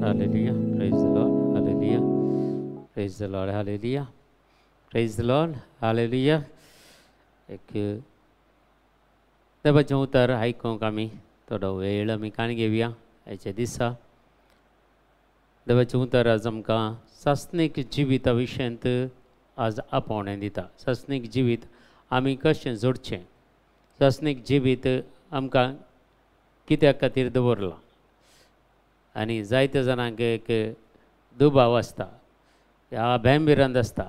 Hallelujah, praise the Lord, hallelujah, praise the Lord, hallelujah, praise the Lord, hallelujah. एक देवाचें उतर आयकूंक आमी थोडो वेळ आमी काणी घेवया. आयच्या दिसा देवाचें उतर आज आमकां सासणीक जिविता विशयांत आज आपोवणें दिता. सासणीक जिवीत आमी कशें जोडचें, सासणीक जिवीत आमकां कित्या खातीर दवरलां. आनी जायत्या जाणांक एक दुबाव आसता, ह्या भंयभिरांत आसता,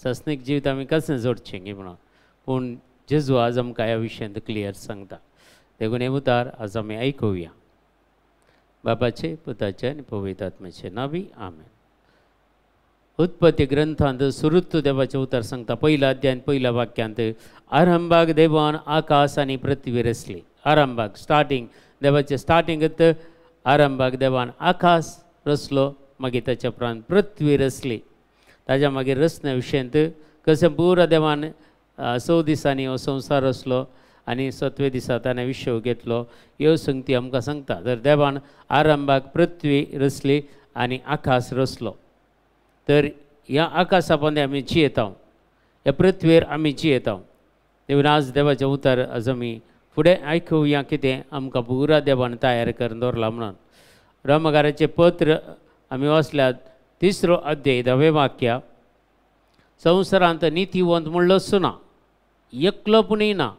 सासणीक जिवीत आमी कशें जोडचें गी म्हणून. पूण जेजू आज आमकां ह्या विशयांत क्लियर सांगता. देखून हें उतार आज आमी आयकुया. बापाचे, पुताचे आनी पवित्र आत्म्याचे नांवी आमेन. उत्पत्ती ग्रंथांत सुरुत्व देवाचें उतर सांगता. पयल्या अध्यायांत पयल्या वाक्यांत आरंभाक देवान आकाश आनी पृथ्वी रचली. आरंभाक, स्टार्टींग, देवाचें स्टार्टींगत आरंभाक देवान आकाश रचलो, मागीर ताच्या उपरांत पृथ्वी रचली. ताज्या मागीर रचण्या विशयांत कशें पुरा देवान 6 दिसांनी हो संवसार रचलो आनी 7व्या दिसा ताणें विश्व घेतलो, ह्यो संगती आमकां सांगता. तर देवान आरंभाक पृथ्वी रचली आनी आकाश रचलो. तर ह्या आकाशा पोंदे आमी जियेता, ह्या पृथ्वीर आमी जियेता. देखून आज देवाचें उतर आज आमी फुडें आयकुया कितें आमकां पुरा देवान तयार करून दवरलां म्हणून. रोमकाराचें पत्र आमी वाचल्यात 3 अध्याय 10वें वाक्य. संवसारांत नितीवंत म्हणलोच ना, एकलो पुणूय ना.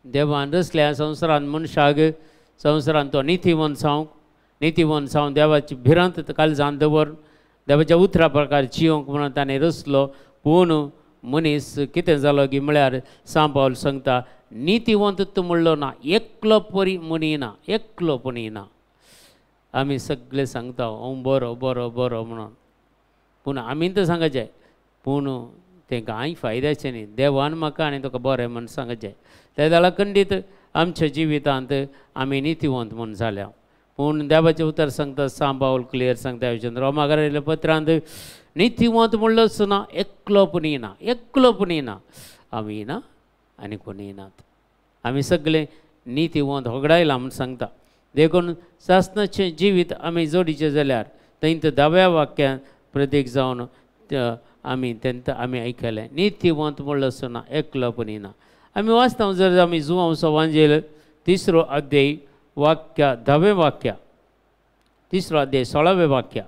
देवान रचल्या संवसारांत मनशाक, संवसारांत तो नितीवंत जावंक, नितीवंत जावन देवाची भिरांत काळजांत दवर, देवाच्या उतरा प्रकार जियोंक म्हणून ताणें रचलो. पूण मनीस कितें जालो की म्हळ्यार सांत पावल सांगता, नितीवंत तूं म्हणलो ना, एकलो परी मनी ना, एकलो पुणूय ना. आमी सगळे सांगता हांव बरो बरो बरो म्हणून, पूण आमी तर सांगचें, पूण तें कांय फायद्याचें न्ही. देवान म्हाका आनी तुका बरें म्हूण सांगचें. ते जाल्यार खंडीत आमच्या जिवितांत आमी नितीवंत म्हूण जाल्या. पूण देवाचें उतर सांगता, सांत पावल क्लियर सांगता विशयांत रोमाकाराच्या पत्रांत, नितीवंत म्हणलोच ना, एकलो पुणूय ना, एकलो पुणूय ना. आमी ना आनी कोणूय नात. आमी सगळे नितीवंत होगडायला म्हूण सांगता. देखून सासणाचें जिवीत आमी जोडीचें जाल्यार थंय 10व्या वाक्यान प्रतीक जावन आमी तेंत आमी आयकलें, नितीवंत म्हणलोच ना, एकलो पुणूय ना. आमी वाचता जर आमी जुआंव सवांजेल 3 अध्याय वाक्य 10वें वाक्य, 3 अध्याय 16वें वाक्य,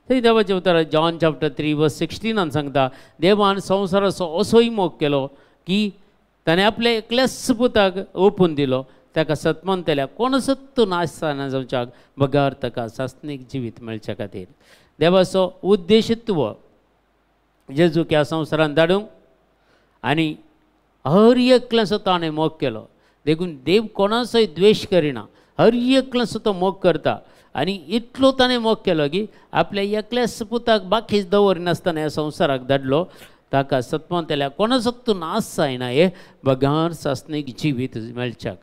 थंय देवाचें उतर जॉन चॅप्टर 3 वर्स 16 सांगता, देवान संवसाराचो असोय मोग केलो की ताणें आपल्या एकल्याच पुताक ओपून दिलो, ताका सतमंतल्या कोण सत्तू नाश जायना जावच्याक बगर ताका सासणीक जिवीत मेळच्या खातीर. देवाचो उद्देशत्व जेजूक ह्या संवसारांत धाडूंक आनी हर एकल्याचो ताणें मोग केलो. देखून देव कोणाचोय द्वेश करिना, हर एकल्याचो तो मोग करता. आनी इतलो ताणें मोग केलो की आपल्या एकल्याच पुताक बाकीच दवरिनासतना ह्या संवसाराक धाडलो, ताका सतमंतल्या कोणाचो तूं नाश जायना हे बगर सासणीक जिवीत मेळच्याक.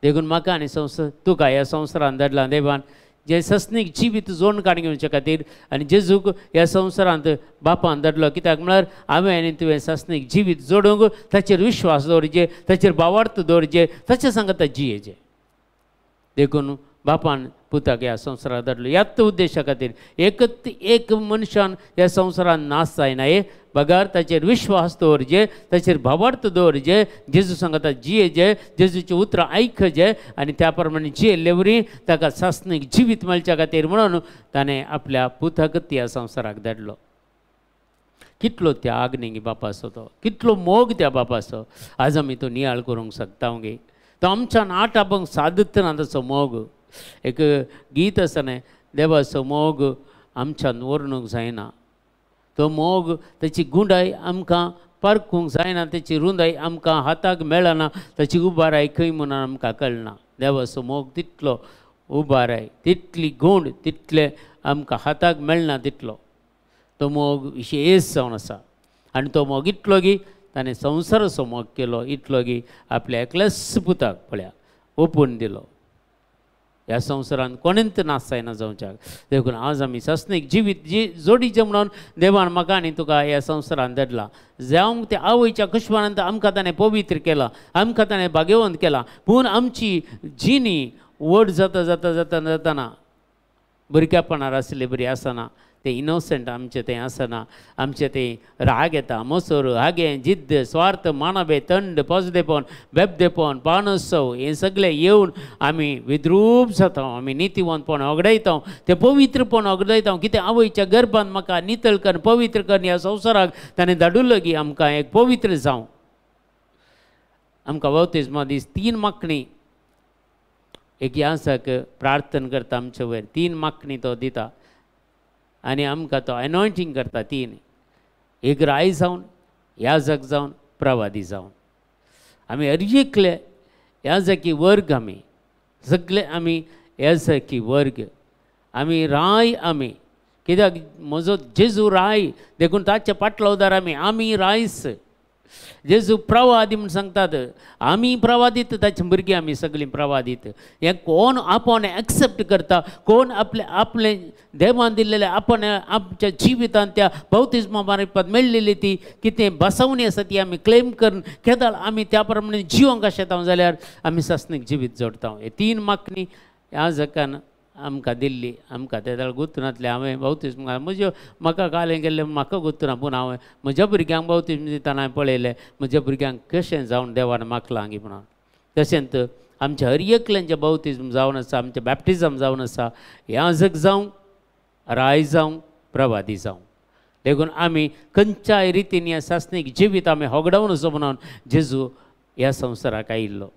देखून म्हाका आनी संवसार तुका ह्या संवसारांत धाडला देवान जे सासणीक जिवीत जोड काडून घेवचे खातीर. आनी जेजूक ह्या संवसारांत बापान धाडलो कित्याक म्हळ्यार हांवें आनी तुवें सासणीक जिवीत जोडूंक ताचेर विश्वास दवरचे, ताचेर भावार्थ दवरचे, ताचे सांगता जियेचे. देखून बापान पुताक ह्या संवसारांत धाडलो ह्याच उद्देशा खातीर. एकच एक मनशान ह्या संवसारांत नाश जायना हे बगर ताचेर विश्वास दवरचे, ताचेर भावार्थ दवरचे, जेजू सांगता जियेचे, जेजूची उतरां आयकचे आनी त्या प्रमाणे जियेल्ले वरी ताका सासणीक जिवीत मेळच्या खातीर म्हणून ताणें आपल्या पुताकच ह्या संवसाराक धाडलो. कितलो त्याग न्ही बापाचो, तो कितलो मोग त्या बापाचो, आज आमी तो नियाळ करूंक शकता गे. तो आमच्यान आठ आपोवंक सादत ना ताचो मोग. एक गीत आसा न्ही, देवाचो मोग आमच्यान वर्णूंक जायना, तो मोग ताची गुंडाय आमकां पारखूंक जायना, ताची रुंदाय आमकां हाताक मेळना, ताची उबाराय खंय म्हणून आमकां कळना. देवाचो मोग तितलो उबाराय, तितली गुंड, तितले आमकां हाताक मेळना तितलो तो मोग विशेश जावन आसा. आनी तो मोग इतलो की ताणें संवसाराचो मोग केलो, इतलो की आपल्या एकल्याच पुताक पळया ओपून दिलो. ह्या संवसारांत कोणेंत नाश जायना जावच्याक. देखून आज आमी सासणीक जिवीत जी जोडीचें म्हणून देवान म्हाका आनी तुका ह्या संवसारांत धाडला. जावंक त्या आवयच्या कुशमानांत आमकां ताणें पवित्र केलां, आमकां ताणें भाग्यवंत केलां. पूण आमची जिणी व्हड जाता जाता जाता जाताना भुरग्यापणार आसले बरी आसना, ते इनोसंट आमचें तें आसना, आमचें तें राग येता, मोसोर, हागें, जिद्द, स्वार्थ, मानवे, थंड, पोजदेपण, बेबदेपण, पानोत्सव हें सगळें येवन आमी विद्रूप जाता, आमी नितीवंतपण होगडायता, तें पवित्रपण होगडायता. कितें आवयच्या गर्भान म्हाका नितळ कर, पवित्र कर, ह्या संवसाराक ताणें धाडुल्लो की आमकां एक पवित्र जावं. आमकां बाप्तिज्मा दीस 3 मागणी एक यासक प्रार्थना करता आमचे वयर, 3 मागणी तो दिता आनी आमकां तो एनॉयंटींग करता 3, एक राय जावन, याजक जावन, प्रवादी जावन. आमी हर एकले याजकी वर्ग, आमी सगळे आमी याजकी वर्ग, आमी राय. आमी कित्याक म्हजो जेजू राय, देखून ताचे पाटलावदार आमी, आमी रायस. जेजू प्रवादी म्हूण सांगतात, आमी प्रवादीत, ताचे भुरगीं आमी सगळीं प्रवादीत. हें कोण आपूण एक्सेप्ट करता, कोण आपले आपले देवान दिल्लेले आपण आमच्या जिवितांत त्या बाप्तिज्मा मार्फत मेळ्ळेली ती कितें बसवणी आसा ती आमी क्लेम करून केदाळ आमी त्या प्रमाणे जिवंक शेता जाल्यार आमी सासणीक जिवीत जोडटा. हे 3 मागणी ह्या जकान आमकां दिल्ली. आमकां ते जाल्यार गुत्तुनातलें हांवें बाप्तिज्म म्हज्यो म्हाका कालें गेल्लें म्हाका गुत्तुना, पूण हांवें म्हज्या भुरग्यांक बाप्तिज्म दितना हांवें पळयलें म्हज्या भुरग्यांक कशें जावन देवान मागलां गी म्हणून. तशेंच आमच्या हर एकल्यांचें बाप्तिज्म जावन आसा, आमचें बॅप्टिजम जावन आसा, याजक जावं, राय जावं, प्रवादी जावं. देखून आमी खंयच्याय रितीन ह्या सासणीक जिवीत आमी होगडावन असो म्हणून जेजू ह्या संवसाराक आयिल्लो.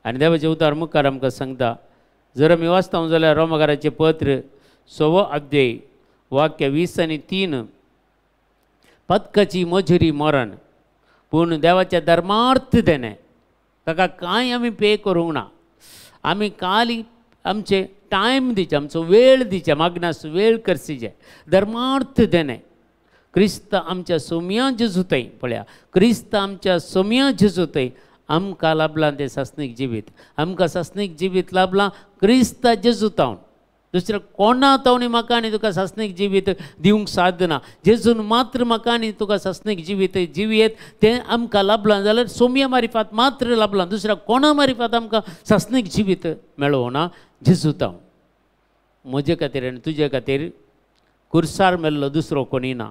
आनी देवाचें उतार मुखार आमकां सांगता, जर आमी वाचता जाल्यार रोमकाराचें पत्र 6वो अध्याय वाक्य 20 आनी 3, पदकाची मजुरी मरण, पूण देवाच्या धर्मार्थ देणें, ताका कांय आमी पे करूंक ना. आमी काली आमचे टायम दिचे, आमचो वेळ दिचे, मागण्यास वेळ करसीचे, धर्मार्थ देणें. क्रिस्त आमच्या सोम्या जेजूतय, पळया, क्रिस्त आमच्या सोम्या जेजूतय आमकां लाभलां तें सासणीक जिवीत, आमकां सासणीक जिवीत लाभलां क्रिस्ता जेजू तावन. दुसरें कोणा तावणी म्हाका आनी तुका सासणीक जिवीत दिवंक साध्य ना. जेजून मात्र म्हाका आनी तुका सासणीक जिवीत जिवयेत तें आमकां लाभलां जाल्यार सोम्या मारिफात मात्र लाभलां, दुसऱ्या कोणा मारिफात आमकां सासणीक जिवीत मेळोना जेजू तावन. म्हजे खातीर आनी तुजे खातीर कुर्सार मेल्लो दुसरो कोणी ना,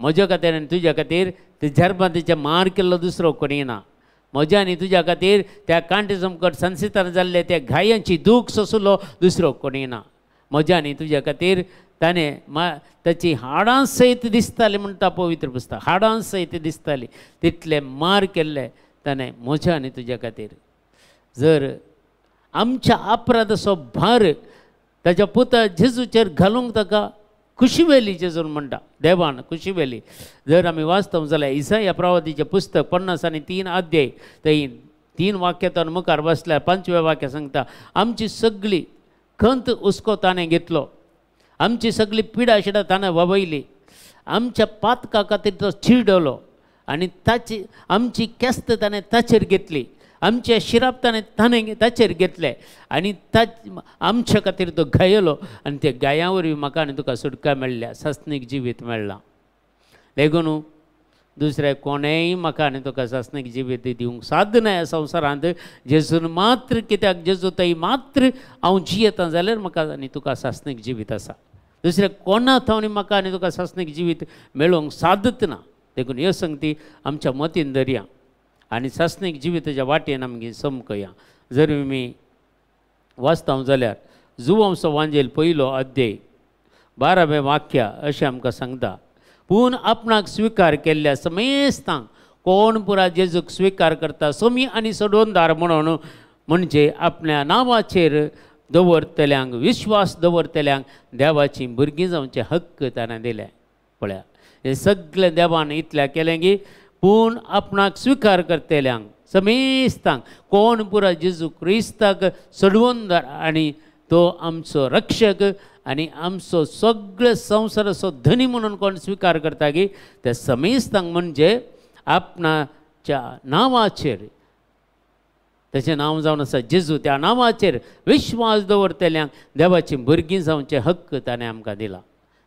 म्हज्या खातीर आनी तुज्या खातीर ते झरबांतीचे मार केल्लो दुसरो कोणी ना, म्हज्या आनी तुज्या खातीर त्या कांटे चमकट संसितान जाल्ले त्या घायांची दूख सोंसलो दुसरो कोणी ना, म्हज्या आनी तुज्या खातीर ताणें ताची हाडां सयत दिसताली म्हणटा पवित्र पुस्तक, हाडां सयत दिसताली तितले मार केल्ले ताणें म्हज्या आनी तुज्या खातीर. जर आमच्या अपराधाचो भार ताच्या पुता जेजूचेर घालूंक ताका खुशी वेली, जेजून म्हणटा देवान खुशी वेली. जर आमी वाचता जाल्यार इसाया प्रवादीचें पुस्तक 50 आनी 3 अध्याय थंय 3 वाक्यान मुखार बसल्यार 5व्या वाक्य सांगता, आमची सगळी खंत हुस्को ताणें घेतलो, आमची सगळी पिडा शिडा ताणें ववयली, आमच्या पातका खातीर तो चिडवलो आनी ताची आमची केस्त ताणें ताचेर घेतली, आमचे शिराप ताणें ताणें ताचेर घेतले आनी आमच्या खातीर तो घायलो आनी त्या गाया वरवीं म्हाका आनी तुका सुटका मेळ्ळ्या, सासणीक जिवीत मेळ्ळां. देखून दुसरें कोणेंय म्हाका आनी तुका सासणीक जिवीत दिवंक साध्य ना ह्या संवसारांत, जेजून मात्र, कित्याक जेजू थंय मात्र हांव जियेता जाल्यार म्हाका आनी तुका सासणीक जिवीत आसा, दुसरें कोणा थंय म्हाका आनी तुका सासणीक जिवीत मेळोवंक साध्यच ना. देखून ह्यो संगती आमच्या मतीन धरया आनी सासणीक जिविताच्या वाटेन आमगे समकया. जर मी वाचता जाल्यार जुवांसो वांजेल 1 अध्याय 12वें वाक्य अशें आमकां सांगता, पूण आपणाक स्विकार केल्ल्या समेस्तांक, कोण पुरा जेजूक स्विकार करता सोमी आनी सोडोवनदार म्हणून, म्हणजे आपल्या नांवाचेर दवरतल्यांक, विश्वास दवरतल्यांक देवाची भुरगीं जावचे हक्क ताणें दिले. पळया हें सगळें देवान इतलें केलें की पूण आपणाक स्विकार करतल्यांक समेस्तांक, कोण पुरा जेजू क्रिस्ताक सोडवणदार आनी तो आमचो रक्षक आनी आमचो सगळे संवसाराचो धनी म्हणून कोण स्विकार करता की त्या समेस्तांक, म्हणजे आपणाच्या नांवाचेर, ताचें नांव जावन आसा जेजू, त्या नांवाचेर विश्वास दवरतल्यांक देवाची भुरगीं जावचे हक्क ताणें आमकां दिला,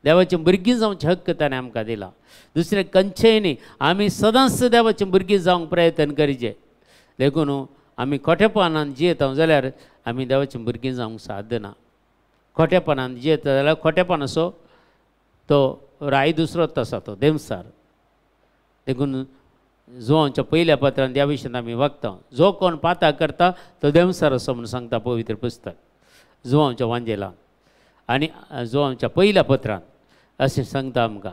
देवाची भुरगीं जावचे हक्क ताणें आमकां दिला. दुसरें खंयचेंय न्ही, आमी सदांच देवाची भुरगीं जावंक प्रयत्न करचे. देखून आमी खोटेपणान जियेता जाल्यार आमी देवाची भुरगीं जावंक साध्य ना. खोटेपणान जियेता जाल्यार खोटेपणाचो तो राय दुसरोच आसा, तो देमसार. देखून जुवांच्या पयल्या पत्रान त्या विशयांत आमी वखता, जो कोण पाता करता तो देमसार असो म्हूण सांगता पवित्र पुस्तक जुवांच्या वांजेलान आनी जुवांच्या पयल्या पत्रान अशें सांगता आमकां.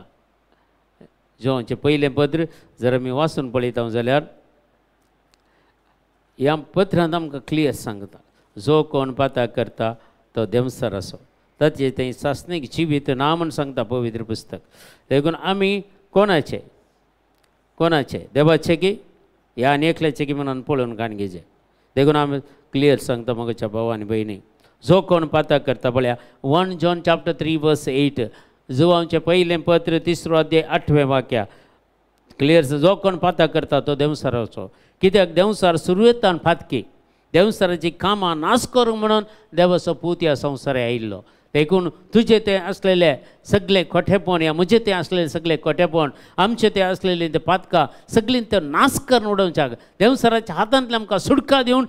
जुवांचें पयलें पत्र जर आमी वाचून पळयता जाल्यार ह्या पत्रांत आमकां क्लियर सांगता, जो कोण पाता करता तो देमसार असो, ताचें तें सासणीक जिवीत ना म्हूण सांगता पवित्र पुस्तक. देखून आमी कोणाचे कोणाचे देवाचे की ह्या आनी एकल्याचे की म्हणून पळोवन काण घेवचें. देखून आमी क्लियर सांगता म्हज्या भाव आनी भयणी, जो कोण पाता करता पळया 1 John chapter 3 verse 8, जुवांचें पयलें पत्र 3 अध्याय 8वें वाक्या क्लियर, जो कोण पाता करता तो देंवसाराचो. कित्याक देंवसार सुरवेतान फातकी देंवसाराची कामां नाश करूंक म्हणून देवाचो पूत ह्या संवसार आयिल्लो. देखून तुजे ते आसलेले सगळे खोटेपण, ह्या म्हजे ते आसलेले सगळे खोटेपण, आमचे ते आसलेले ते पातकां सगळीं ते नाश करून उडोवच्याक देंवसाराच्या हातांतले आमकां सुटका दिवन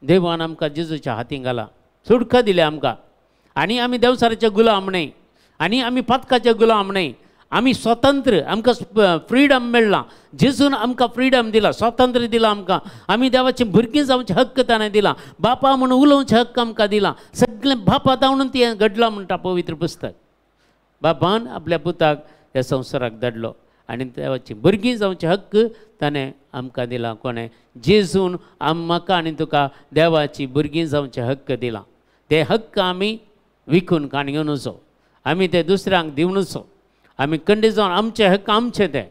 देवान आमकां जेजूच्या हातीन घाला, सुटका दिल्या आमकां. आनी आमी देंवसाराचे गुलाम न्हय, आनी आमी पातकाचे गुलाम न्हय, आमी स्वतंत्र, आमकां फ्रिडम मेळ्ळां, जेजून आमकां फ्रिडम दिला, स्वातंत्र्य दिलां आमकां. आमी देवाची भुरगीं जावचे हक्क ताणें दिला, बापा म्हणून उलोवचे हक्क आमकां दिला. सगळें बापा तावणून तें घडलां म्हणटा पवित्र पुस्तक. बापान आपल्या पुताक ह्या संवसाराक धाडलो आनी देवाची भुरगीं जावचे हक्क ताणें आमकां दिला. कोणें? जेजून म्हाका आनी तुका देवाची भुरगीं जावचे हक्क दिला. ते हक्क आमी विकून काण घेवनुचो, आमी ते दुसऱ्यांक दिवनुचो, आमी कंडी जावन आमचे हक्क आमचे ते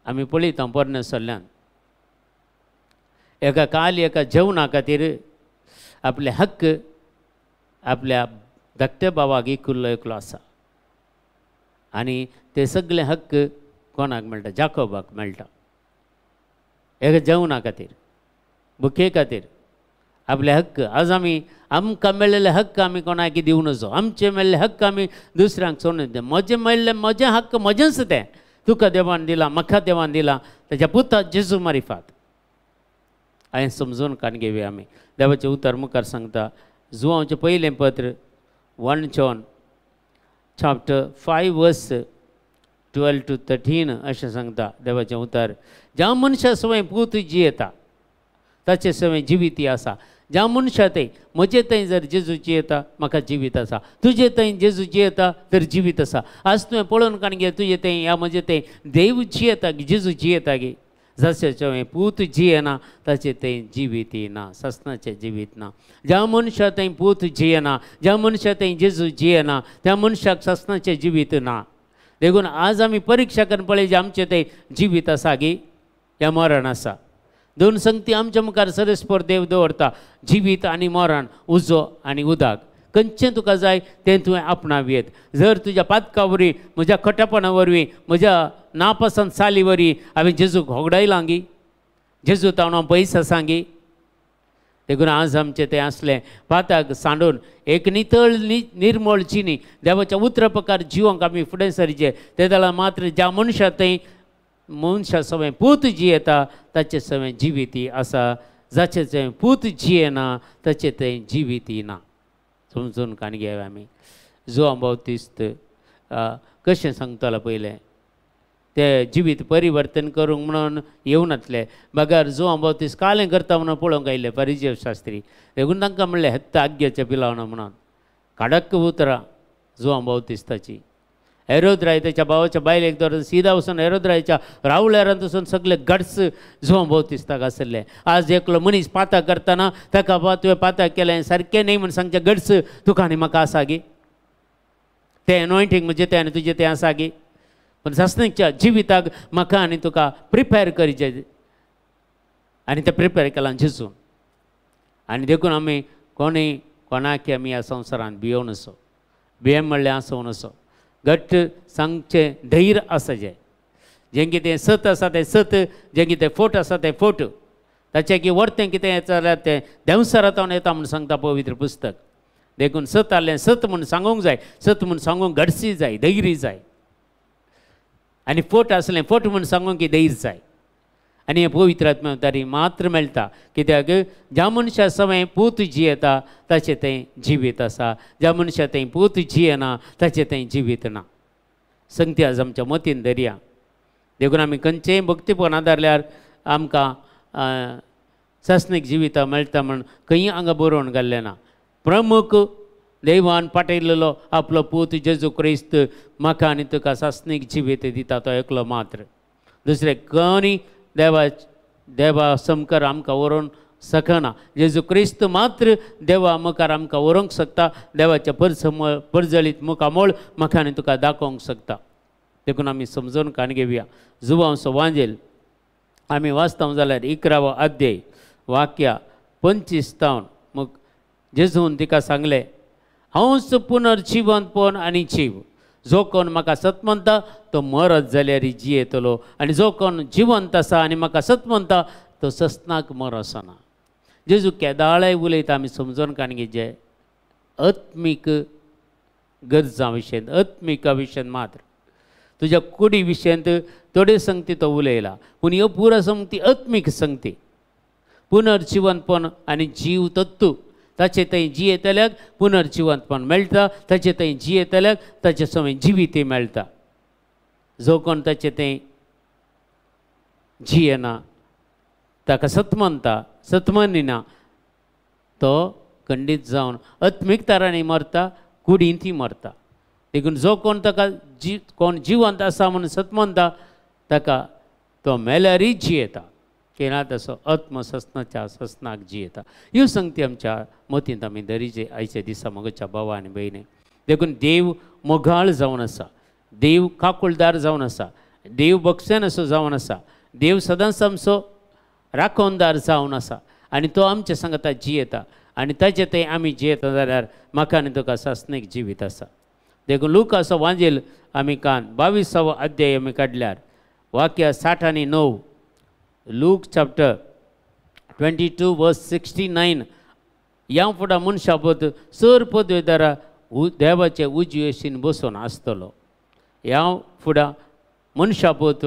आमी पळयता. पोरण्या सल्ल्यान एका काल एका जेवणा खातीर आपले हक्क आपल्या धाकट्या भावाक इकुल्लो एकलो आसा आनी ते सगळे हक्क कोणाक मेळटा? जाकोबाक मेळटा. एका जेवणा खातीर, भुके खातीर आपले हक्क आज आमी आमकां मेळ्ळेले हक्क आमी कोणाक दिवं नजो, आमचे मेळ्ळे हक्क आमी दुसऱ्यांक सोडून दिता. म्हजें मेळ्ळें म्हजें हक्क म्हजेंच तें, तुका देवान दिलां, म्हाका देवान दिलां, ताच्या पुता जेजू मारिफात. हांवें समजून कान घेवया आमी. देवाचें उतर मुखार सांगता, जुवांचें पयलें पत्र 1 John chapter 5 verse 12 to 13 अशें सांगता देवाचें उतर. ज्या मनशा सवय पूत जियेता ताचे सवय जिविती आसा. ज्या मनशा थंय म्हजे थंय जर जेजू जियेता म्हाका जिवीत आसा, तुजे थंय जेजू जियेता तर जिवीत आसा. आज तुवें पळोवन काण घे, तुजे थंय ह्या म्हजे थंय देव जियेता गी, जेजू जियेता गी. जशें पूत जियेना ताचें थंय जिवीत ना, सासणाचें जिवीत ना. ज्या मनशा थंय पूत जियेना, ज्या मनशा थंय जेजू जियेना, त्या मनशाक सासणाचें जिवीत ना. देखून आज आमी परिक्षा करून पळय आमचें थंय जिवीत आसा गी या मरण आसा. दोन संगती आमच्या मुखार सरस्पर देव दवरता, जिवीत आनी मरण, उजो आनी उदक. खंयचें तुका जाय तें तुवें आपणावयेत. जर तुज्या पातका वरवीं, म्हज्या खोटेपणा वरवीं, म्हज्या नापसंत साली वरवीं हांवें जेजूक होगडायलां गी, जेजू तावन हांव पयस आसा गी. देखून आज आमचें तें आसलें पाताक सांडून एक नितळ निर्मळ जिणी देवाच्या उतरा प्रकार जिवंक आमी फुडें सरचें. ते जाल्यार मात्र ज्या मनशा थंय मनशा सवय पूत जियेता ताचे सवय जिविती आसा, जाचे थंय पूत जियेना ताचे थंय जिविती ना. समजून काण घेवया आमी. जुवां बाप्तिस्त कशें सांगतालो पयलें, ते जिवीत परिवर्तन करूंक म्हणून येवनातले, बगर जुवां बाप्तिस्त कालें करता म्हणून पळोवंक आयिल्ले परिजीव शास्त्री. देखून तांकां म्हणलें हेत्ता आग्याच्या पिलावना म्हणून काडक्क उतरां जुवां बाप्तिस्ताची. हेरोद राय त्याच्या भावाच्या बायलेक धरून सिदा वचून हेरोद रायच्या रावळ्यारांत वचून सगळे गट्स जुवां बाप्तिस्ताक आसले. आज एकलो मनीस पाता करतना ताका बा तुवें पाता केलें सारकें न्हय म्हूण सांगचें गट्स तुका आनी म्हाका आसा गी, तें एनॉयंटींग म्हजें तें आनी तुजें तें आसा गी. पूण सासणीच्या जिविताक म्हाका आनी तुका प्रिपेर करचें आनी तें प्रिपेर केलां जेजून. आनी देखून आमी कोणूय कोणाक आमी ह्या संवसारांत भियोवन असो, भिये म्हणल्यार आसोवन असो घट्ट सांगचें धैर्य आसा. जें जें कितें सत आसा तें सत, जें कितें फोट आसा तें फोट, ताचें की वर्तें कितें येता जाल्यार तें देंवसारांत येता म्हूण सांगता पवित्र पुस्तक. देखून सत आसलें सत म्हूण सांगूंक जाय, सत म्हूण सांगूंक घडसी जाय, धैर्य जाय. आनी फोट आसलें फोट म्हूण सांगूंक की धैर्य जाय. आनी हें पवित्र आत्म्या तारी मात्र मेळटा. कित्याक ज्या मनशा समय पूत जियेता ताचें तें जिवीत आसा, ज्या मनशा थंय पूत जियेना ताचें तें जिवीत ना. संगती आज आमच्या मतीन धरया. देखून आमी खंयचेंय भक्तीपण आदारल्यार आमकां सासणीक जिवितां मेळटा म्हण खंय हांगा बरोवन घाल्लें ना. प्रमुख देवान पाठयलेलो आपलो पूत जेजू क्रिस्त म्हाका आनी तुका सासणीक जिवीत दिता तो एकलो मात्र. दुसरें कोणी देवा देवा समकार आमकां व्हरोन शकना. जेजू क्रिस्त मात्र देवा मुखार आमकां व्हरूंक शकता, देवाच्या परजळीत मुखामोळ म्हाका आनी तुका दाखोवंक शकता. देखून आमी समजून काण घेवया. जुवांचो वांजेल आमी वाचता जाल्यार 11वो अध्याय वाक्या 25 तावन मग जेजून तिका सांगलें, हांवच पुनर्जिवंतपण आनी जीव, जो कोण म्हाका सत म्हणटा तो मरत जाल्यार जियेतलो, आनी जो कोण जिवंत आसा आनी म्हाका सत म्हणटा तो ससनाक मर आसना. जेजू केदाळाय उलयता आमी समजून काण घेवचें आत्मीक गरजां विशयन, आत्मिका विशयन मात्र. तुज्या कुडी विशयंत थोडे संगती तो उलयला, पूण ह्यो पुरा संगती आत्मीक संगती. पुनर्जिवंतपण आनी जीव तत्व ताचे थंय जियेतल्याक पुनर्जिवंतपण मेळटा, ताचे थंय जियेतल्याक ताचे समय जिवीतय मेळटा. जो कोण ताचे थंय जियेना ताका सत मानता, सत मानिना तो खंडीत जावन आत्मीक तरांनी मरता, कुडींतय मरता. देखून जो कोण ताका कोण जिवंत आसा म्हणून सत मानता ताका तो मेल्यारय जियेता, केन्ना तसो आत्मससनाच्या ससनाक जियेता. ह्यो संगती आमच्या मतींत आमी दरीचे आयच्या दिसा मगच्या भावा आनी भयणी. देखून देव मोगाळ जावन आसा, देव काकुळदार जावन आसा, देव बक्षण असो जावन आसा, देव सदांच आमचो राखणदार जावन आसा आनी तो आमच्या सांगता जियेता आनी ताचे थंय आमी जियेता जाल्यार म्हाका आनी तुका सासणीक जिवीत आसा. देखून लुकाचो वांजेल आमी कान 22वो अध्याय आमी काडल्यार वाक्य 60 आनी 9, लूक चॅप्टर 22 वर्स 69, ह्या फुडां मनशा पद सर पदवेदारा देवाचे उजवेशीन बसून आसतलो. ह्या फुडां मनशा पद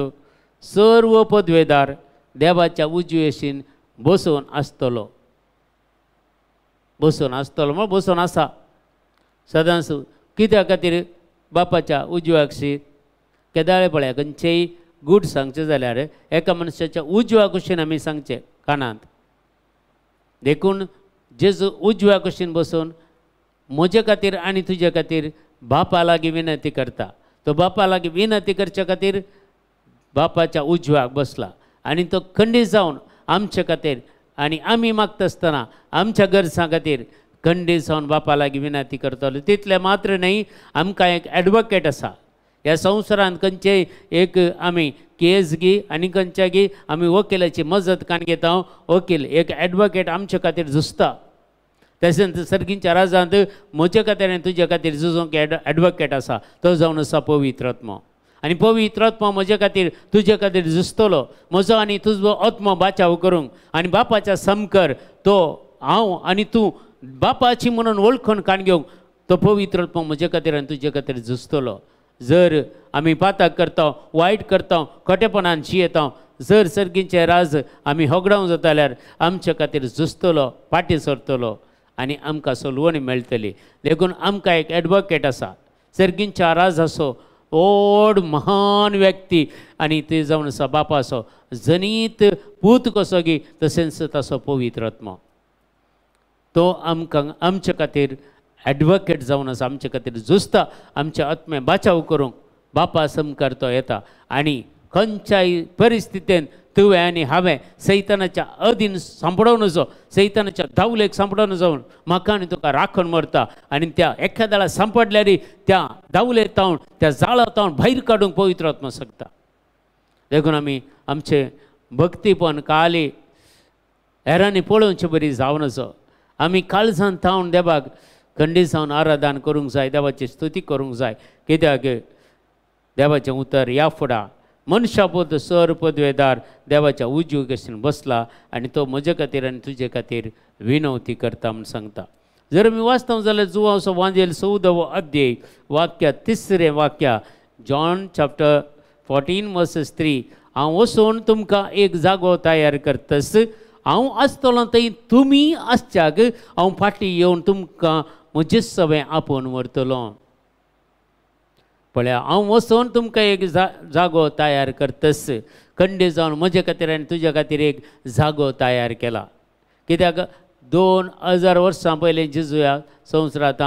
सर्व पदवेदार देवाच्या उजवेशीन बसून आसतलो. बसून आसतलो म्हळ्यार बसून आसा सदांच. कित्या खातीर बापाच्या उजव्या कुशीन केदाळे पळया खंयचेय गूट सांगचें जाल्यार एका मनशाच्या उजव्या कुशीन आमी सांगचें कानांत. देखून जेजू उजव्या कुशीन बसून म्हजे खातीर आनी तुजे खातीर बापा लागीं विनंती करता. तो बापा लागीं विनंती करचे खातीर बापाच्या उजव्याक बसला आनी तो खंडीत जावन आमचे खातीर आनी आमी मागता आसतना आमच्या गरजां खातीर खंडीत जावन बापा लागीं विनंती करतलो. तितलें मात्र न्हय, आमकां एक एडवोकेट आसा. ह्या संवसारांत खंयचेय एक आमी केस गी आनी खंयच्या गी आमी वकिलाची मजत काण घेता. वकील एक एडवोकेट आमचे खातीर झुजता. तशेंच सर्गींच्या राजांत म्हजे खातीर आनी तुजे खातीर झुजूंक एडवोकेट आसा, तो जावन आसा पवित्र आत्मो. आनी पवित्र आत्मो म्हजे खातीर तुजे खातीर झुजतलो, म्हजो आनी तुजो आत्मो बाचाव करूंक आनी बापाच्या समकर तो हांव आनी तूं बापाची म्हणून वळखून काण घेवंक तो पवित्र आत्मो म्हजे खातीर आनी तुजे खातीर झुजतलो. जर आमी पाताक करता, वायट करता, खोटेपणान जियेता, जर सर्गींचे राज आमी होगडावंक जाता जाल्यार आमचे खातीर झुजतलो, फाटीं सरतलो आनी आमकां सोलवणी मेळटली. देखून आमकां एक एडवोकेट आसा, सर्गींच्या राज आसो व्हड महान व्यक्ती आनी ते जावन आसा बापाचो जनीत पूत कसो गी तशेंच ताचो पवित्र आत्मो. तो आमकां आमचे खातीर एडवोकेट जावन आसा, आमचे खातीर झुजता, आमच्या आत्मे बाचाव करूंक बापा समकार तो येता आनी खंयच्याय परिस्थितीन तुवें आनी हांवें सैतानाच्या अधीन सांपडोवन वचो, सैतानाच्या धांवलेक सांपडोवन जावन म्हाका आनी तुका राखण मरता आनी त्या एखाद्या सांपडल्यार त्या धांवले तावन त्या जाळा तावन भायर काडूंक पवित्र आत्मो शकता. देखून आमी आमचें भक्तीपण काली हेरांनी पळोवचे बरी जावन वचो. आमी काळजान तावन देवाक खंडीत जावन आराधन करूंक जाय, देवाची स्तुती करूंक जाय. कित्याक देवाचें उतर ह्या फुडां मनशापद सर पदवेदार देवाच्या उजवी कशीन बसला आनी तो म्हजे खातीर आनी तुजे खातीर विनवती करता म्हूण सांगता. जर आमी वाचता जाल्यार जुवांचो वांजेल 14वो अध्याय वाक्य 3 वाक्य, जॉन चॅप्टर 14 वर्सेस 3, हांव वचून तुमकां एक जागो तयार करतस, हांव आसतलो थंय तुमी आसच्याक हांव फाटीं येवन तुमकां म्हजें सगळें आपोवन व्हरतलो. पळया हांव वचून तुमकां एक जागो तयार करतस. कंडे जावन म्हजे खातीर आनी तुज्या खातीर एक जागो तयार केला. कित्याक 2000 वर्सां पयलीं जेजू ह्या संवसारांत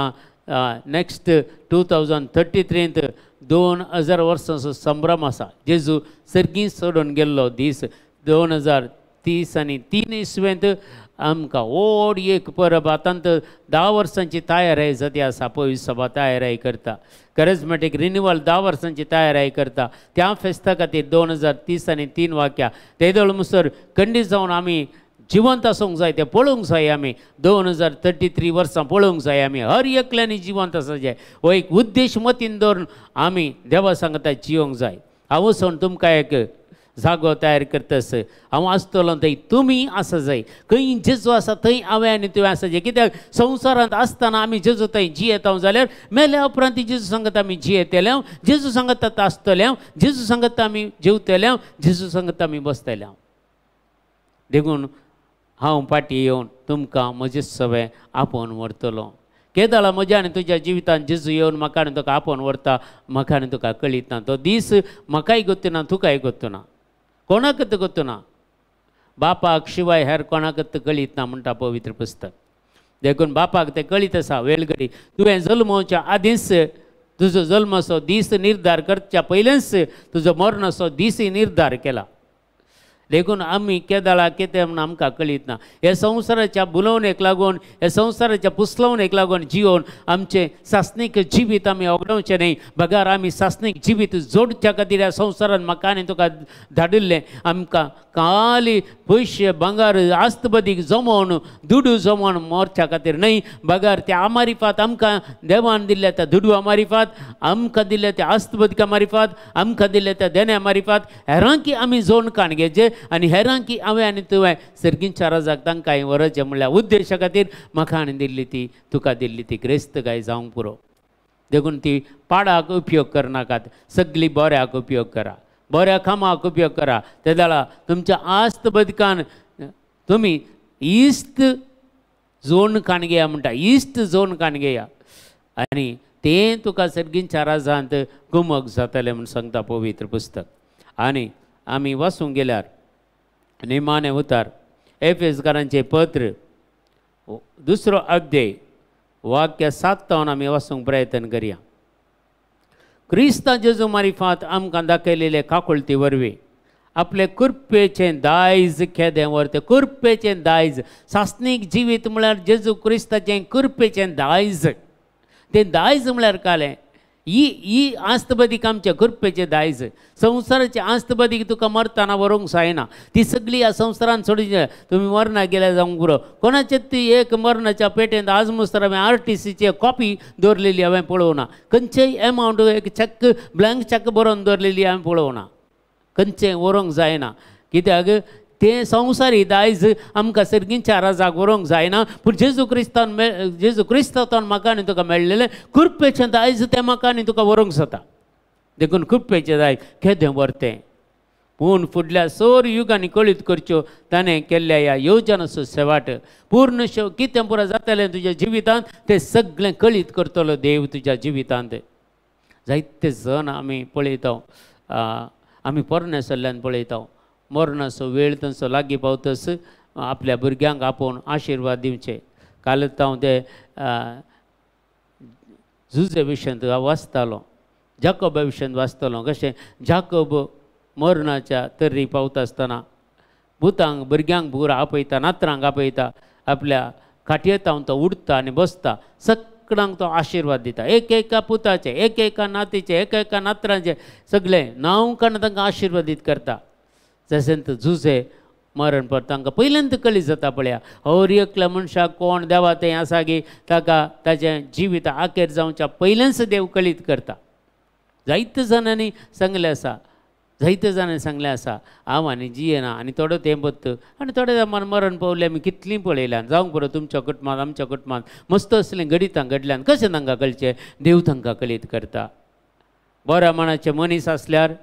नेक्स्ट 2033 2000 वर्सांचो संभ्रम आसा. जेजू सर्गीं सोडून गेल्लो दीस 2030 आनी 3 इसवेंत आमकां व्हड एक परब आतां 10 वर्सांची तयाराय जाती आसा. पवित्र सभा तयाराय करता, करिज्मेटीक रिन्युअल 10 वर्सांची तयाराय करता. त्या फेस्ता खातीर 2030 आनी 3 वाक्या तेदोळ मुसर खंडीत जावन आमी जिवंत आसूंक जाय, तें पळोवंक जाय. आमी 2033 वर्सां पळोवंक जाय. आमी हर एकल्यांनी जिवंत आसा जाय. हो एक उद्देश मतीन दवरून आमी देवा सांगता जिवंक जाय. हांव वचून तुमकां एक जागो तयार करतस, हांव आसतलो थंय तुमी आसा जाय. खंय जेजू आसा थंय हांवें आनी तुवें आसा जाय. कित्याक संवसारांत आसतना आमी जेजू थंय जियेता जाल्यार मेल्या उपरांत जेजू सांगता आमी जियेतले, जेजू सांगता आसतले, जेजू सांगता आमी जेवतले, जेजू सांगता आमी बसतले. देखून हांव फाटीं येवन तुमकां म्हजें सगळें आपोवन व्हरतलो. केदळा म्हज्या आनी तुज्या जिवितांत जेजू येवन म्हाका आनी तुका आपोवन व्हरता, म्हाका आनी तुका कळीत ना. तो दीस म्हाकाय गोत्तू ना, तुकाय गोत्तू ना, कोणाकच गोत्तू ना. बापाक शिवाय हेर कोणाकच कळीत ना म्हणटा पवित्र पुस्तक. देखून बापाक तें कळीत आसा. वेळघडी तुवें जल्मोवच्या आदींच तुजो जल्माचो दीस निर्धार करच्या पयलेंच तुजो मरणाचो दीसय निर्धार केला. देखून आमी केदळा कितें म्हूण आमकां कळीत ना. हे संवसाराच्या बुलोवणेक लागून, हे संवसाराच्या पुसलवणेक लागून जिवन आमचें सासणीक जिवीत आमी ओगडोवचें न्हय. बगार आमी सासणीक जिवीत जोडच्या खातीर ह्या संवसारान म्हाका आनी तुका धाडिल्लें. आमकां खाली पयशे भांगर आस्तबदीक जमोवन दुडू जमोवन मरच्या खातीर न्हय, बगार त्या आमारिफात आमकां देवान दिल्ल्या त्या दुडवा मारिफात, आमकां दिल्ल्या त्या आस्तबदका मारिफात, आमकां दिल्ल्या त्या देण्या मारिफात हेरांकी आमी जोड काण घेवचें आनी हेरांकी हांवें आनी तुवें सर्गींच्या राजाक तांकां व्हरचें म्हणल्यार उद्देशा खातीर म्हाका आनी दिल्ली ती तुका दिल्ली ती ग्रेस्तकाय जावंक पुरो. देखून ती पाडाक उपयोग करनाकात, सगळी बऱ्याक उपयोग करा, बऱ्या कामाक उपयोग करा. ते जाल्यार तुमच्या आस्त बदकान तुमी इश्ट जोड काण घेया म्हणटा, इश्ट जोड काण घेया आनी तें तुका सर्गींच्या राजांत गुमक जातलें म्हूण सांगता पवित्र पुस्तक. आनी आमी वाचूंक गेल्यार निमाणें उतार एफेसकारांचें पत्र 2 अध्याय वाक्य 7 आमी वाचूंक प्रयत्न करया. क्रिस्ता जेजू मारिफात आमकां दाखयलेले काकुळती वरवीं आपले कृपेचें दायज केदें व्हरतें. कृपेचें दायज सासणीक जिवीत म्हळ्यार जेजू क्रिस्ताचें कृपेचें दायज. तें दायज म्हळ्यार कालें ही ही आस्तबदीक आमच्या कृपेचें दायज. संवसाराचे आस्तबदीक तुका मरतना व्हरूंक जायना, ती सगळी ह्या संवसारान सोडून तुमी मरणाक गेल्यार जावंक पुरो. कोणाचे ती एक मरणाच्या पेटेंत आज मुस्तर हांवें RTCची कॉपी दवरलेली हांवें पळोवना, खंयचेय एमावंट एक चॅक ब्लँक चॅक बरोवन दवरलेली हांवें पळोवना, खंयचें व्हरूंक जायना. कित्याक तें संवसारी दायज आमकां सर्गींच्या राजाक व्हरूंक जायना. पूण जेजू क्रिस्तान जेजू क्रिस्तान म्हाका आनी तुका मेळ्ळेलें कृपेचें दायज तें म्हाका आनी तुका व्हरूंक जाता. देखून कृपेचें दायज केदें व्हरतें. पूण फुडल्या सोर युगांनी कळीत करच्यो ताणें केल्ल्या ह्या योजनाचो शेवाट पूर्ण कितें पुरो जातलें तुज्या जिवितांत तें सगळें कळीत करतलो देव तुज्या जिवितांत. जायते जण आमी पळयता, आमी पोरण्या सल्ल्यान पळयता, मरणाचो वेळ तांचो लागीं पावतच आपल्या भुरग्यांक आपोवन आशिर्वाद दिवचे. कालच हांव ते जुजे विशयांत वाचतालो, जाकोबा विशयांत वाचतालो, कशें जाकोब मरणाच्या तर्री पावता आसतना भुतांक भुरग्यांक भुरा आपयता, नातरांक आपयता, आपल्या खाटयेतावन तो उडता आनी बसता, सगळ्यांक तो आशिर्वाद दिता. एक एका पुताचे, एक एका नातीचे, एक एका नातरांचे सगळे नांव काडून तांकां आशिर्वादीत करता. जशें जुजे मरण पर तांकां पयल्यांत कळी जाता पळया हर एकल्या मनशाक कोण देवा तें आसा की ताका ताचें जिवीत आखेर जावच्या पयल्याच देव कळीत करता. जायते जाणांनी सांगलें आसा, जायते जाणांनी सांगलें आसा हांव आनी जियेना आनी थोडो तेंप आनी थोडे तेंपान मरण पावलें आमी कितलीं पळयल्यान. जावंक बरो तुमच्या कुटुंबांत आमच्या कुटुंबांत मस्त असलीं घडितां घडल्यान कशें तांकां कळचें? देव तांकां कळीत करता. बऱ्या मनाचे मनीस आसल्यार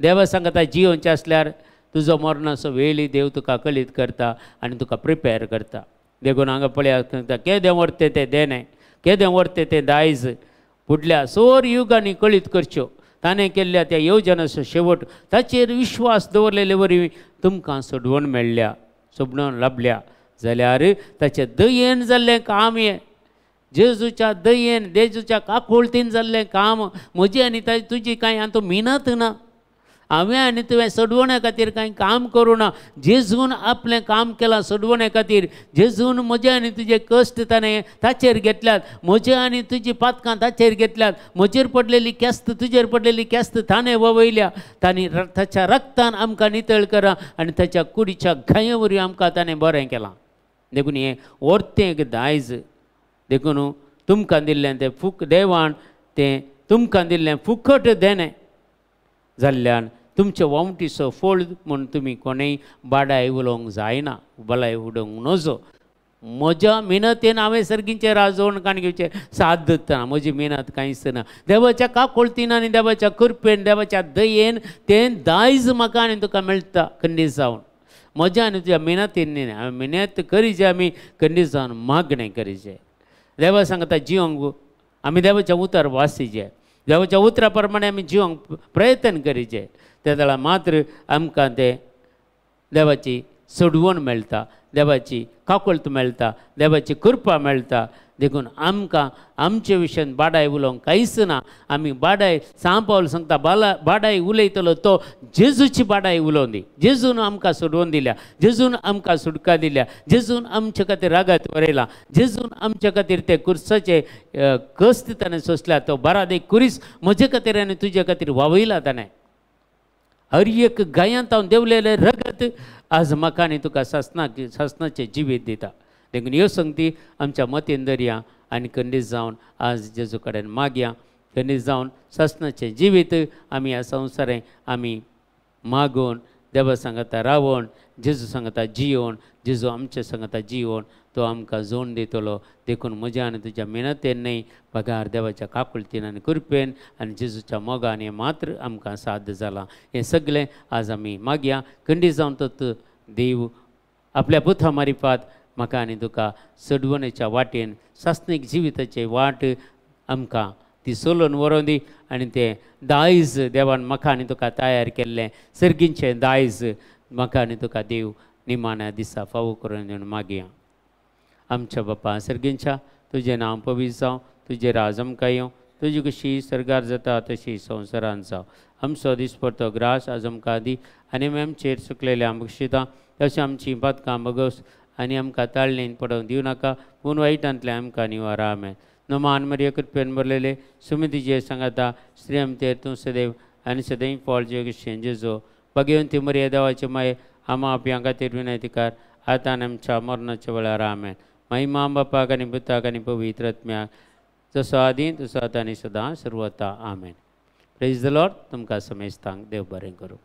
देवा सांगता जियोवचें आसल्यार तुजो मरणाचो वेळी देव तुका कळीत करता आनी तुका प्रिपेर करता. देखून हांगा पळयात केदें व्हरतें तें देणें, केदें व्हरतें तें दायज फुडल्या सोर युगांनी कळीत करच्यो. ताणें केल्ल्या त्या येवजणाचो शेवट ताचेर विश्वास दवरलेले वरवीं तुमकां सोडवण मेळ्ळ्या, सोडवण लाबल्या. जाल्यार ताचे दयेन जाल्लें काम हें, जेजूच्या दयेन, जेजूच्या काकुळतीन जाल्लें काम. म्हजी आनी तुजी कांय हातूंत मिनत ना. हांवें आनी तुवें सोडवणे खातीर कांय काम करूं ना. जेजून आपलें काम केलां सोडवणे खातीर. जेजून म्हजें आनी तुजे कश्ट ताणें ताचेर घेतल्यात, म्हजें आनी तुजी पातकां ताचेर घेतल्यात, म्हजेर पडलेली केस्त तुजेर पडलेली केस्त ताणें वळयल्या. ताणें ताच्या रक्तान आमकां नितळ करा आनी ताच्या कुडीच्या घाये वरवीं आमकां ताणें बरें केलां. देखून हें वर्तें एक दायज. देखून तुमकां दिल्लें तें फूक देवान तें तुमकां दिल्लें फुकट देणें जाल्ल्यान तुमचे वावटीचो फोळ म्हूण तुमी कोणेय बाडाय उलोवंक जायना, बलाय उडोवंक नजो. म्हज्या मिनतेन हांवें सर्गींचें राजवण काण घेवचें साद ना, म्हजी मिनत कांयच ना. देवाच्या काकुळतीन आनी देवाच्या कृपेन, देवाच्या दयेन तें दायज म्हाका आनी तुका मेळटा खंडीत जावन. म्हज्या आनी तुज्या मिनतीन न्ही, हांवें मिनत करीचे, आमी खंडीत जावन मागणें करीचें. देवा सांगता जिवंक आमी देवाच्या उतर वासीचें, देवाच्या उतरा प्रमाणे आमी जिवंक प्रयत्न करीचे. ते जाल्यार मात्र आमकां तें देवाची सोडवण मेळटा, देवाची काकुळट मेळटा, देवाची कृपा मेळटा. देखून आमकां आमचे विशयान बाडाय उलोवंक कांयच ना. आमी बाडाय सांव पावल सांगता बाडाय उलयतलो तो जेजूची बाडाय उलोवन दी. जेजून आमकां सोडवून दिल्या, जेजून आमकां सुटका दिल्या, जेजून आमचे खातीर रागात बरयला, जेजून आमचे खातीर ते कुर्साचे कश्ट ताणें सोंसल्या. तो बारादेक कुरीस म्हजे खातीर आनी तुजे खातीर वावयला ताणें. हर एक गायांत हांव देंवलेलें रगत आज म्हाका आनी तुका सासणाचें जिवीत दिता. देखून ह्यो संगती आमच्या मतीन दरया आनी खंडीत जावन आज जेजू कडेन मागया. खंडीत जावन सासणाचें जिवीत आमी ह्या संवसारांत आमी मागून देवा सांगता रावण, जेजू सांगता जियोन, जेजू आमचे सांगता जियोन, तो आमकां जोण दितलो. देखून म्हज्या आनी तुज्या मेहनतेन न्हय पगार देवाच्या काकुळतीन आनी कृपेन आनी जेजूच्या मोगान हें मात्र आमकां साध्य जालां. हें सगळें आज आमी मागया. खंडीत जावन तो देव आपल्या पुता मारिफात म्हाका आनी तुका सोडवणेच्या वाटेन सासणीक जिविताची वाट आमकां ती सोलोवन व्हरोन दी आनी तें दायज देवान म्हाका आनी तुका तयार केल्लें सर्गींचें दायज म्हाका आनी तुका देव निमाण्या दिसा फावो करून दिवन मागया. आमच्या बापा सर्गींच्या, तुजें नांव पवित्र जावं, तुजें राज आमकां येवं, तुजी कशी सर्गार जाता तशी संवसारांत जावं. आमचो दिसपडतो ग्रास आज आमकां दी आनी आमी आमचेर चुकलेल्या बक्षिता तशें आमची पातकां बगस आनी आमकां ताळणेन पडोवंक दिवं नाका, पूण वायटांतलें आमकां निवारा. आमेन. नमान मरिया कृपेन भरलेले सुमितीचे सांगाता, स्त्री आमचेर तूं सदैव आनी सदैव फळ जेजो जेजो. भगवंती मरिया देवाचे माये, आमा आपल्या खातीर विनंती कर आतां आनी आमच्या मरणाच्या वेळार. आमेन. महिमा बापाक आनी पुताक आनी पवित्र आत्म्याक, जसो आदी तसो आतां आनी सदां सर्वता. आमेन. प्रेज the Lord. तुमकां समेस्तांक देव बरें करूं.